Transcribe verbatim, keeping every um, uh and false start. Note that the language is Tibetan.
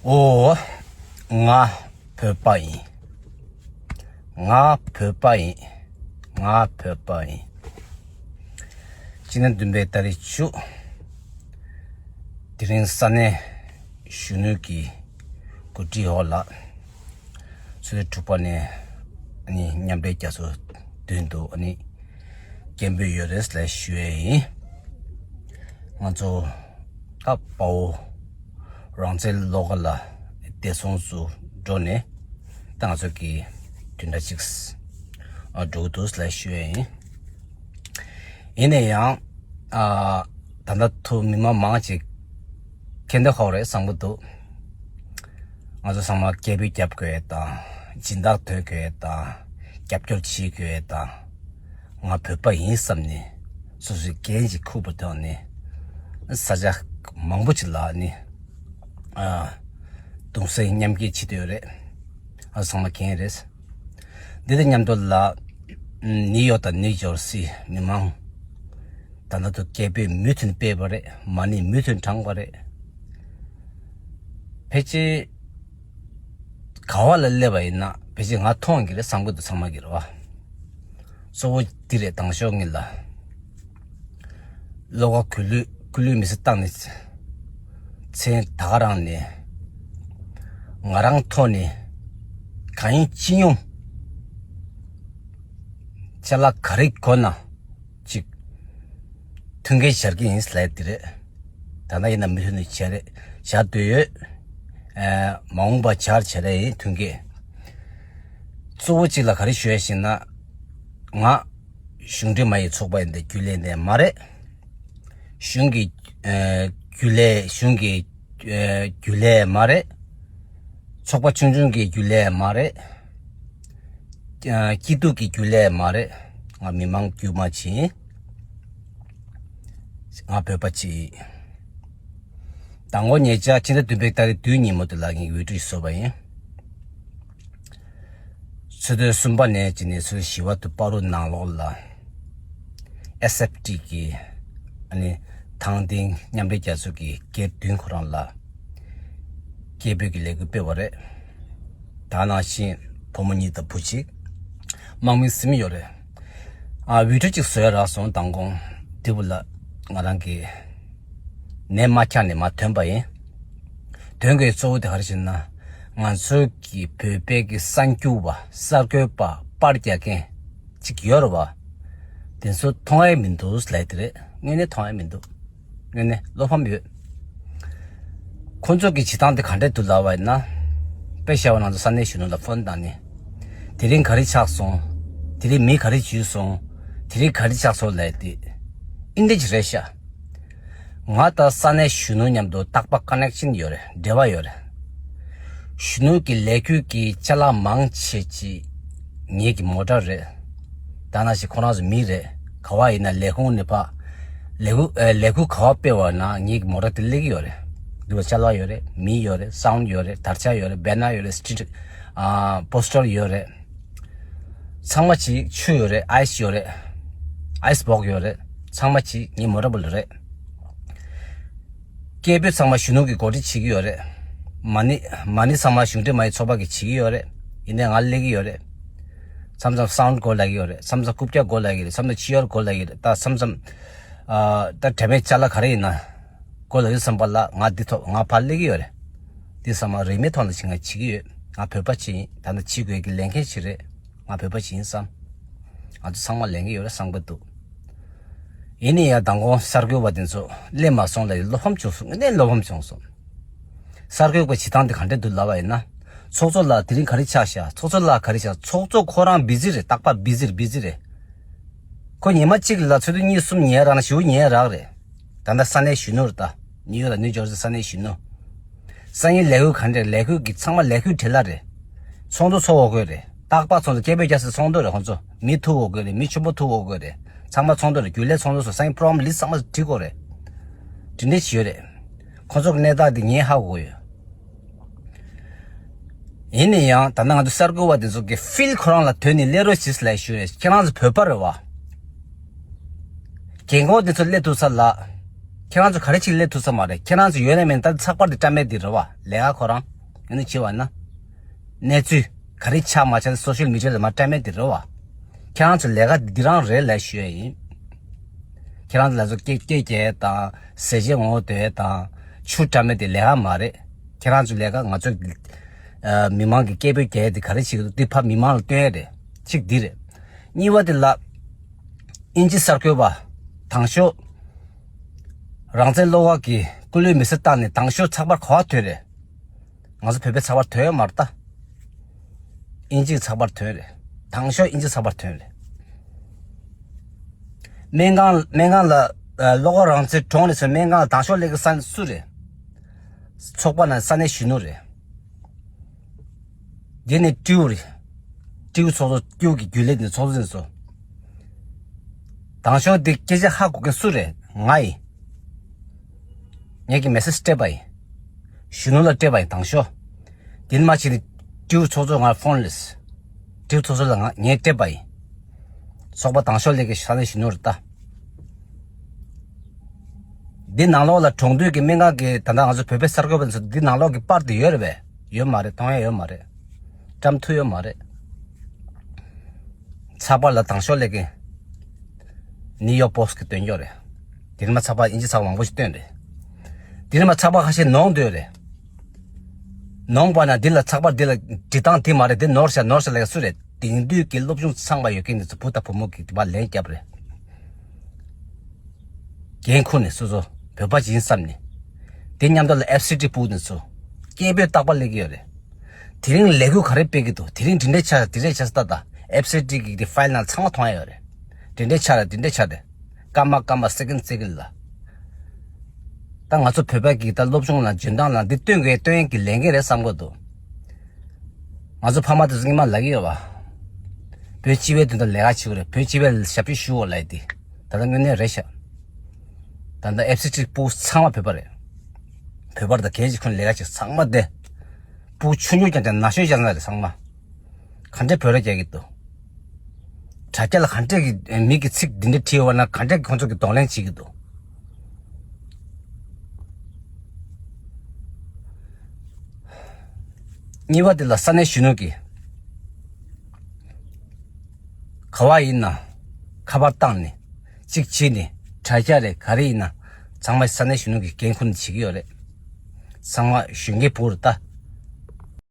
ཨོ། ང་བོད་པ་ཡིན། ང་བོད་པ་ཡིན། ང་བོད་པ་ཡིན། སྤྱི་ཟླ་བདུན་པའི་ཏ་རིག་བཅུ། དེ་རིང་ས་གནས་གཞོན་ནུ་གི་གོ་སྒྲིག་འོག་ལ། ཚོད་དྲུག་པ་ནས་ཨ་ནི་མཉམ་འབྲེལ་རྒྱལ་ཚོགས་མདུན་དུ་ཨ་ནི་སྐད་འབོད་ཡོད་རེད་ལ་ཞུ་ཡས་ཡིན། ང་ཚོ་ད་དཔའ་བོ་རང་བཙན་བློ་དགའ་ལགས་བདེ་སྲུང་སུ་འགྲོ་ནས་ད་ང་ཚོ་གི་དུས་འདྲ་ཅིག་འགྲོ་གི་འདུག་ལ་ཞུ་ཡས་ཡིན། ཡིན་ན་ཡང་ཨ་ད་ལྟ་ཐུ་མི་མང་མང་ཅིག་ཁེ་འདོད་ཁོག་རེད་བསམ་གི་འདུག་ང་ཚོ་ཚང་མ་སྐད་འབོད་རྒྱབ་དགོས་ཡས་དང་སྦྱིན་བདག་ཐོན་དགོས་ཡས་དང་རྒྱབ་སྐྱོར་བྱེད་དགོས་ཡས་དང་། ང་བོད་པ་ཡིན་བསམ་ནས་སོ་སོའི་འགན་ཅིག་འཁུར་བ་དང་ནི་ས་ཆ་མང་པོ་ཅིག་ལ་ནི་ཨ་གདུང་སེམས་མཉམ་སྐྱེད་བྱེད་འདོད་རེད། ཨ་ཚང་མ་འགན་རེད། འདི་དང་མཉམ་དུ་ལ་ནིའུ་ཡོག་དང་ནིའུ་ཇོར་སི་མི་མང་ད་ལྟ་དུ་སྐད་འབོད་མུ་མཐུད་སྤེལ་བ་རེད། མ་ཎི་མུ་མཐུད་བགྲངས་པ་རེད། ཕལ་ཆེར་ག་བ་ལ་སླེབས་པ་ཡིན་ན་ཕལ་ཆེར་ང་མཐོང་གི་རེད་བསམ་གི་འདུག་ཚང་མ་གི་རེད་བ། གཙོ་བོ་འདི་རེད། དང་ཤོག་ངེད་ལ་བློ་དགའ་སྐུ་ལུས་སྐུ་ལུས་མེ་སྲེག་བཏང་ནས་མཚན་ད་ག་རང་ནས་ང་རང་ཐོག་ནས་གང་ཡིན་ཅི་ཡོང་ཅ་ལག་ག་རེ་དགོས་ན་ཅིག་མཐུན་རྐྱེན་སྦྱར་གྱི་ཡིན་ལབ་ཡ་དེ་རེད། ད་ལྟ་ཡིན་ན་མུ་མཐུད་ནས་བྱ་རེད་བྱ་འདོད་ཡོད། ཨ་མ་འོངས་པ་བྱར་བྱ་རེད་ཡིན་མཐུན་རྐྱེན། གཙོ་བོ་གཅིག་ལ་ག་རེ་ཞུ་ཡ་ཞེ་ན། ང་གཞུང་འབྲེལ་མ་ཡིན་ཚོགས་པ་ཡིན་ཏེ་རྒྱུན་ལས་ནས་མ་རེད། གཞུང་གི་ཨ་རྒྱུན་ལས་གཞུང་གི་ཨ་རྒྱུན་ལས་མ་རེད། ཚོགས་པ་ཆུང་ཆུང་གི་རྒྱུན་ལས་མ་རེད། ཨ་སྐྱིད་སྡུག་གི་རྒྱུན་ལས་མ་རེད། ང་མི་མང་རྒྱུ་མ་ཆེན། ང་བོད་པ་ཅིག་ཡིན། དང་པོ་ཉེ་ཆར་ཕྱི་ཟླ་བདུན་པའི་ཏ་རིག་བདུན་ཉིན་མོ་དེ་ལ་ངས་འོས་སྒྲིག་བཟོས་པ་ཡིན། ཚོད་ལྟའི་གསུམ་པ་ནས་ཅི་ནས་ཚོད་བཞི་བ་དུ་བར་དུ་ནང་ལོགས་ལ་ཨེས་ཨེཕ་ཊི་གི་ཨ་ནི་ཐང་སྟེང་མཉམ་འབྲེལ་རྒྱལ་ཚོགས་ཀྱི་སྒེར་བདུན་ཁོ་རང་ལ་སྐད་འབོད་ཀྱི་ལས་འགུལ་སྤེལ་བ་རེད། ད་ནང་བཞིན་བུ་མོ་གཉིས་དང་བུ་གཅིག་དམག་མི་གསུམ་ཡོད་རེད། ཨ་འོས་སྒྲིག་ཅིག་བཟོས་རག་སོང་། མདང་དགོང་དེ་བུ་ལ་ང་རང་གི་ནས་མ་འཁྱག་ནས་མ་ཐོན་པ་ཡིན། དོན་གྱི་གཙོ་བོ་དེ་ག་རེ་ཞེ་ན། ང་ཚོའི་གི་བོད་པའི་གི་གསར་འགྱུར་བ་གསར་འགོད་པ་པར་རྒྱག་མཁན་ཅིག་ཡོད་རེད་བ། དེ་ཚོ་མཐོང་ཡ་མི་འདུག་ལབ་དེ་རེད། དངོས་གནས་མཐོང་ཡ་མི་འདུག་དངོས་གནས་བློ་ཕམ་ཡོད། ཁོང་ཚོ་གི་བྱེད་སྟངས་དེ་ག་འདྲས་འདུག་ལབ་པ་ཡིན་ན། དཔེ་བཞག་པ་ན་ཚོ་ས་གནས་གཞོན་ནུ་ལ་ཕོན་བཏང་ནས། དེ་རིང་ག་རེ་ཆགས་སོང་། དེ་རིང་མི་ག་རེ་འཇུས་སོང་། དེ་རིང་ག་རེ་ཆགས་སོང་ལབ་དེ། ཨིན་འདྲ་ཅིག་རེད་ཤག་ང་དང་ས་གནས་གཞོན་ནུ་མཉམ་དུ་རྟག་པར་ཀ་ནེག་ཤན་ཡོད་རེད། འབྲེལ་བ་ཡོད་རེད། གཞོན་ནུ་གི་ལས་འགུལ་གྱི་ཅ་ལག་མང་ཆེ་ཅིག་ངེད་ཀྱི་མོ་ཊ་རེད། ད་ནང་བཞིན་ཁོ་རང་ཚོ་མི་རེད། ག་བ་ཡིན་ན་ལས་ཁུངས་ནས་ཕ། ལས་ཁུངས་ཨ་ལས་ཁུངས་ག་བ་སྤེལ་བ་ན་ངེད་ཀྱི་མོ་ཊ་དེ་སླེབས་ཀྱི་ཡོད་རེད། འདི་བ་ཅ་ལག་ཡོད་རེད། མི་ཡོད་རེད། སའུན་ཌི་ཡོད་རེད། དར་ཆ་ཡོད་རེད། བེ་ནར་ཡོད་རེད། སི་ཊི་རི་ཊི་ཨ་པོ་སི་ཊར་ཡོད་རེད། ཚང་མ་ཅིག་ཆུ་ཡོད་རེད། ཨའི་སི་ཡོད་རེད། ཨའི་སི་བོགས་ཡོད་རེད། ཚང་མ་ཅིག་ངའི་མོ་ཊ་བུ་ལ་རེད། སྐད་འབོད་ཚང་མ་གཞོན་ནུ་གི་འགོ་ཁྲིད་བྱེད་ཀྱི་ཡོད་རེད། མ་ཎི་མ་ཎི་ཚང་མ་གཞུང་འབྲེལ་མ་ཡིན་ཚོགས་པ་གི་བྱེད་ཀྱི་ཡོད་རེད། ཡིན་ནའི་ང་སླེབས་ཀྱི་ཡོད་རེད། མཚམས་མཚམས་སའུན་ཌི་དགོས་ལབ་ཀྱི་ཡོད་རེད། མཚམས་མཚམས་རྐུབ་བཀྱག་དགོས་ལབ་ཀྱི་རེད། མཚམས་མཚམས་ཕྱི་གཡར་དགོས་ལབ་ཀྱི་རེད། ད་མཚམས་མཚམས་ཨ་ད་དྲ་མའི་ཅ་ལག་ག་རེ་ཡིན་ན་དགོས་ལབ་ཀྱི་བསམ་པ་ལ་ང་འདི་ཐོབ་ང་ཕར་སླེབས་ཀྱི་ཡོད་རེད། འདི་ཚང་མ་རིན་མེད་ཐོག་ནས་ང་བྱེད་ཀྱི་ཡོད། ང་བོད་པ་ཅིག་ཡིན། ད་ནི་བྱེད་དགོས་ཀྱི་ལས་འགན་ཞིག་རེད། ང་བོད་པ་ཞིག་ཡིན་བསམ། ང་ཚོ་ཚང་མ་ལས་འགན་ཡོད་རེད་བསམ་གྱི་འདུག་ཡིན་ནའི་ཡང་མདང་དགོང་གསར་འགོད་པ་དེ་ཚོ་སླེབས་མ་སོང་ལབ་ཡོད། བློ་ཕམ་བྱུང་སོང་། དངོས་གནས་བློ་ཕམ་བྱུང་སོང་། གསར་འགོད་པ་བྱེད་སྟངས་དེ་ག་འདྲས་འདུག་ལབ་པ་ཡིན་ན། ཚོགས་གཙོ་ལགས་དེ་རིང་ག་རེ་ཆགས་ཤག་ཚོགས་གཙོ་ལགས་ག་རེ་ཆགས། ཚོགས་གཙོ་ཁོ་རང་བི་ཛི་རེད། རྟག་པར་བི་ཛི་རེད། བི་ཛི་རེད། ཁོ་ཉི་མ་གཅིག་ལ་ཚོགས་དུས་གཉིས་གསུམ་ཉལ་རག་ན་ཞེ་པོ་ཉལ་རག་རེད། ད་ལྟ་ས་གནས་གཞོན་ནུ་རེད་ད། ནིའུ་ཡོག་དང་ནིའུ་ཇོར་སི་ས་གནས་གཞོན་ནུ། སང་ཉིན་ལས་འགུལ་ག་འདྲ་རེད། ལས་འགུལ་གྱི་ཚང་མ་ལས་འགུལ་བྲེལ་ལ་རེད། ཚོགས་འདུ་ཚོགས་དགོས་རེད། རྟག་པར་ཚོགས་འདུ་སྐད་འབོད་རྒྱག་སའི་ཚོགས་འདུ་རེད། ཁོང་ཚོ་མི་ཐུག་དགོས་རེད། མི་ཆེན་པོ་ཐུག་དགོས་རེད། ཚང་མ་ཚོགས་འདུ་རེད། རྒྱུན་ལས་ཚོགས་འདུ་སོགས་སང་ཉིན་པོ་རོ་གྷམ་ལིས་ཚང་མ་བྲིས་དགོས་རེད། དེ་འདྲ་བྱས་ཡོད་རེད། ཁོང་ཚོ་གི་གནས་སྟངས་དེ་ངས་ཧ་གོ་ཡོད། ཡིན་ན་ཡང་ད་ལྟ་ང་ཚོ་གསར་འགོད་པ་དེ་ཚོ་གི་ཕིལ་ཁོ་རང་ལ་དོན་ནི་སླེབས་རོགས་བྱེད་ལབ་ཞུ་རེད། ཁྱེད་རང་ཚོ་བོད་པ་རེད་བ། རྒན་གོག་དེ་ཚོ་སླེབས་ཐུབ་ས་ལ། ཁྱེད་རང་ཚོ་ག་རེ་ཅིག་སླེབས་ཐུབ་ས་མ་རེད། ཁྱེད་རང་ཚོ་ཡོད་ན་མེད་ན་ད་ཚགས་པར་དེ་བཀྲམ་མེད་དེ་རེད་བ། ལས་ཀ་ཁོ་རང་ ཡང་ན་བྱེད་པ་ན། གནས་ཚུལ་ག་རེ་ཆགས་མ་ཆགས་སོ་ཤལ་མི་ཌི་ཡ་ལ་མར་བཀྲམ་ཡས་དེ་རེད་བ། ཁྱེད་རང་ཚོ་ལས་ཀ་འདི་རང་རེད་ལབ་ཞུ་ཡ་ཡིན། ཁྱེད་རང་ཚོ་ལ་ཚོ་སྐད་སྐད་རྒྱག་ཡས་དང་ཟས་བཅད་ངོ་བསྟོད་ཡས་དང་ཆུ་བཀྲམ་ཡས་དེ་ལས་ཀ་མ་རེད། ཁྱེད་རང་ཚོ་ལས་ཀ་ང་ཚོ་ཨ་མི་མང་གི་སྐད་འབོད་རྒྱག་ཡས་དེ་ག་རེ་བྱེད་ཀྱི་འདུག་དེ་ཕར་མི་མང་ལ་སྟོན་ཡས་རེད། གཅིག་འདི་རེད། གཉིས་པ་དེ་ལ་དབྱིན་ཇི་གསར་འགོད་པ་དང་ཤོག་རང་བཙན་བློ་དགའ་གིས་སྐུ་ལུས་མེ་སྲེག་བཏང་ནས་དང་ཤོག་ཚགས་པར་ག་པར་ཐོན་རེད། ང་ཚོ་བོད་པའི་ཚགས་པར་ཐོན་ཡོད་མ་རེད་ད། དབྱིན་ཇིའི་ཚགས་པར་ཐོན་རེད། དང་ཤོག་དབྱིན་ཇིའི་ཚགས་པར་ཐོན་རེད། སྨན་ཁང་སྨན་ཁང་ལ་ཨ་བློ་དགའ་རང་བཙན་གྲོངས་ནས་བཟུང་སྨན་ཁང་ལ་དང་ཤོག་སླེབས་མཁན་ས་སུ་རེད། ཚོགས་པ་ནང་ས་གནས་གཞོན་ནུ་རེད། འདི་ནི་སྤྲེའུ་རེད། སྤྲེའུ་ཚོགས་གཙོ་སྤྲེའུ་གི་རྒྱུན་ལས་ནི་ཚོགས་གཙོ་ཡིན་སོ། དང་ཤོག་འདི་སྐད་ཆ་ཧ་གོ་མཁན་སུ་རེད། ང་ཡིན། ངས་ཀྱི་མེ་སེ་ཇི་སྤྲད་པ་ཡིན། གཞོན་ནུ་ལ་སྤྲད་པ་ཡིན། དང་ཤོག་འདི་ནི་མ་བྱས་ནས་སྤྲེའུ་ཚོགས་གཙོ་ང་ཕོན་ལེས། སྤྲེའུ་ཚོགས་གཙོ་ལ་ང་ངས་སྤྲད་པ་ཡིན། ཚོགས་པ་དང་ཤོག་སླེབས་མཁན་ས་གནས་གཞོན་ནུ་རེད་ད། འདི་ནང་ལོགས་ལ་གྲོང་སྡོད་ཀྱི་སྨན་ཁང་གི་ད་ལྟ་ང་ཚོ་བོད་པའི་གསར་འགོད་པ་ཚོ་འདི་ནང་ལོགས་ཀྱི་པར་དེ་ཡོད་རེད་པས། ཡོད་མ་རེད། མཐོང་ཡ་ཡོད་མ་རེད། བཀྲམ་ཐུབ་ཡོད་མ་རེད། ཚགས་པར་ལ་དང་ཤོག་སླེབས་མཁན། ནིའུ་ཡོག་པོ་སི་ཊི་གིས་བཏོན་ཡོད་རེད། དེ་ནི་མ་ཚགས་པར་དབྱིན་ཇི་ཚགས་པར་མང་པོ་ཞིག་བཏོན་རེད། དེ་ནི་མ་ཚགས་པར་ཁ་ཤས་ནོངས་སྡོད་རེད། ནོངས་པ་ན་འདི་ལ་ཚགས་པར་འདི་ལ་འབྲི་སྟངས་དེ་མ་རེད། དེ་ནོར་ཤག་ནོར་ཤག་ལབ་མཁན་སུ་རེད། དེང་དུས་ཀྱི་སློབ་སྦྱོང་ཚང་བ་ཡོད་མཁན་འདི་ཚོ་བུ་དང་བུ་མོ་གིས་དེ་པར་ལན་བརྒྱབ་རེད། འགན་ཁུར་ནས་སོ་སོ་བོད་པ་ཅིག་ཡིན་བསམ་ནས། དེ་མཉམ་དུ་ལ་ཨེཕ་སི་ཊི་ཕུག་ནས་སུ། སྐད་འབོད་རྟག་པར་སླེབས་ཀྱི་ཡོད་རེད། དེ་རིང་ལས་འགུལ་ག་རེ་སྤེལ་གྱི་འདུག་དེ་རིང་དེ་འདྲའི་ཆ་དེ་འདྲའི་ཆ་ས་ལྟ་ད། ཨེཕ་སི་ཊི་གི་དེ་ཕའིལ་ནང་ཚང་མ་མཐོང་ཡ་ཡོད་རེད། དེ་འདྲའི་ཆ་རེད། དེ་འདྲའི་ཆ་རེད། སྐར་མ་སྐར་མ་སེ་ཀེན་སེ་ཀེན་ལ། ད་ང་ཚོ་བོད་པ་གི་ད་སློབ་སྦྱོང་ལ་འཇོན་ཐང་ལ་འདི་སྟོན་དགོས་སྟོན་ཡས་ཀྱི་ལས་འགན་རེད་བསམ་གྱི་འདུག་ང་ཚོ་ཕ་མ་དེ་ཚོ་སྔོན་མ་ལབ་ཀྱི་ཡོད་པ། བོད་སྤྱི་པའི་དོན་དུ་ལས་ཀ་བྱེད་དགོས་རེད། བོད་སྤྱི་པའི་ཞབས་ཕྱི་ཞུ་དགོས་ལབ་ཡས་དེ། ད་ལྟ་དངོས་གནས་རེད་ཤག་ད་ལྟ་ཨེཕ་སི་ཊི་ཕུག་ཚང་མ་བོད་པ་རེད། བོད་པ་རེད། ད་གལ་ཆེ་ཁོ་ན་ལས་ཀ་བྱེད་ཚང་མ་བསྡད། ཕྲུ་གུ་ཆུང་ཆུང་རྐྱང་རྐྱང་ན་གཞོན་རྐྱང་རྐྱང་རེད་ཚང་མ། ག་འདྲས་བོད་ར་རྒྱག་གི་འདུག་དྲ་རྒྱ་ལ་ག་འདྲས་ཀྱི་མི་གི་ཚིག་འདི་འདྲས་བྲིས་ཡོད་པ་ན་ག་འདྲས་ཀྱི་ཁོང་ཚོ་གི་གདོང་ལེན་བྱེད་ཀྱི་འདུག་གཉིས་པ་དེ་ལ་ས་གནས་གཞོན་ནུ་གིས་ག་བ་ཡིན་ན་ཁ་པར་བཏང་ནས་གཅིག་བྱས་ནས་དྲ་རྒྱ་རེད་ག་རེ་ཡིན་ན་ཚང་མ་ས་གནས་གཞོན་ནུ་གིས་འགན་ཁུར་ནས་བྱེད་ཀྱི་ཡོད་རེད། ཚང་མ་གཞོན་སྐྱེས་བུ་རེད་ད།